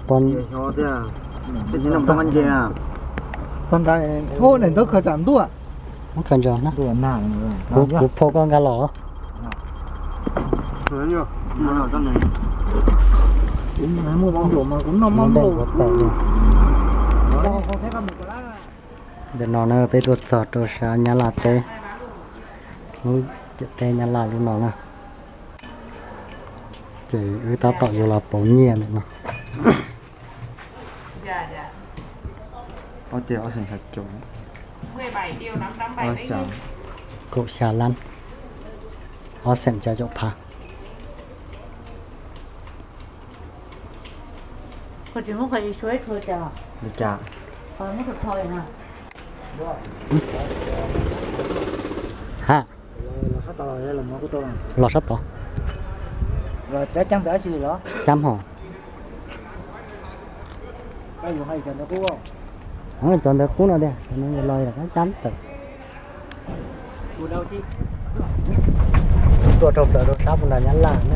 Pon, tag nrho ntawd khaws tsam ntuj. Kuv phau koj nkag los. Ntawm no na peb tuaj txog rau sab Nyab Laj teb, lub ciam teb Nyab Laj lub no na. Ces wb tab tom yuav los pauv nyiaj ntawm no. Kaum xya lab, ob xees xya caum phav. Li cas? Ha, los sab tod. Cab hos. Cov ntawd qub no tiag, los cab tawm. Tuaj rau plaws rau sab puag nram Nyab Laj na.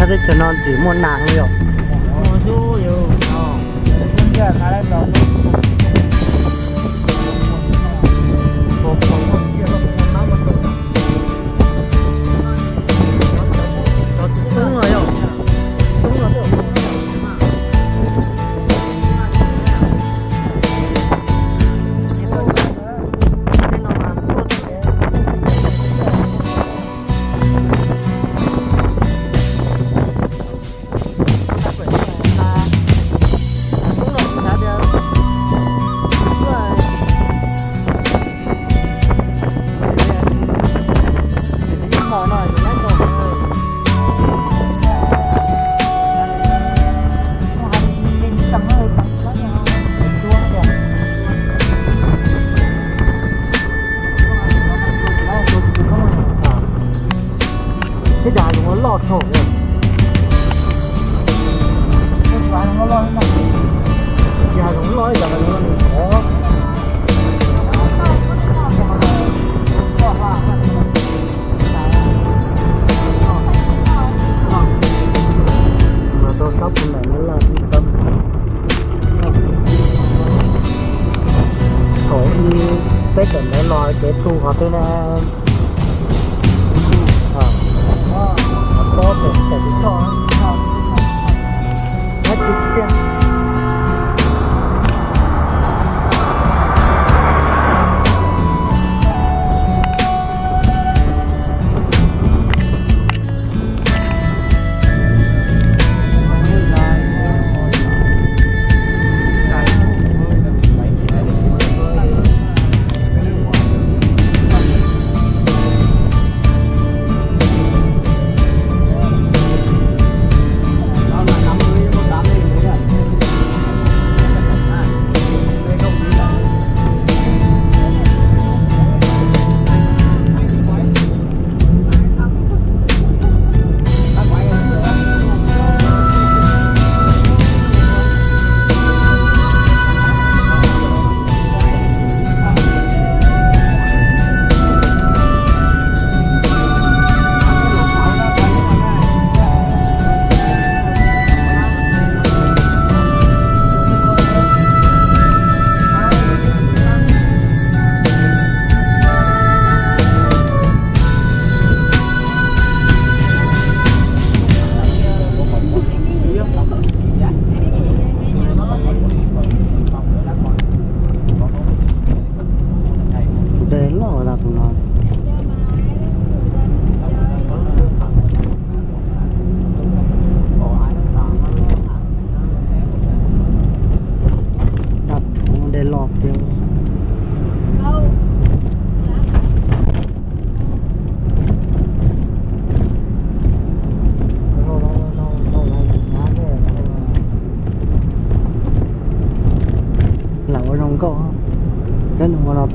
Sab teb chaws no ntxim muaj nas li yom. Thiab cas hav zoov loj dhau. Ces hav zoov loj ib yam li no nws qhov. Los rau sab puag nram Nyab Laj ib txhab. Thaum ub peb kawm ntawv los kev tu qhov twg ne? Qhov tob pem pem tus toj. Qab tsis tiag.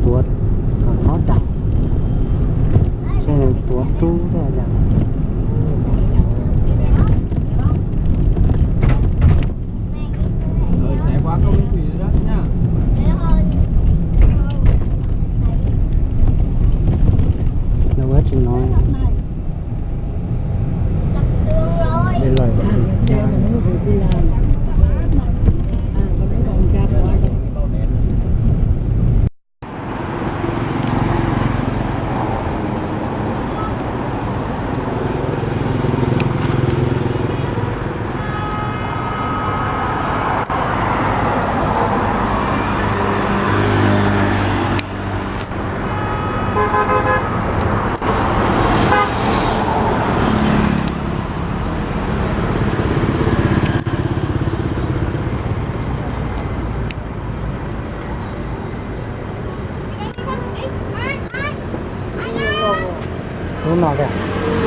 Tuav, txhob dam, ntshe nws tuav rub thiab. Lawv tsis hnov. Lub no tiag.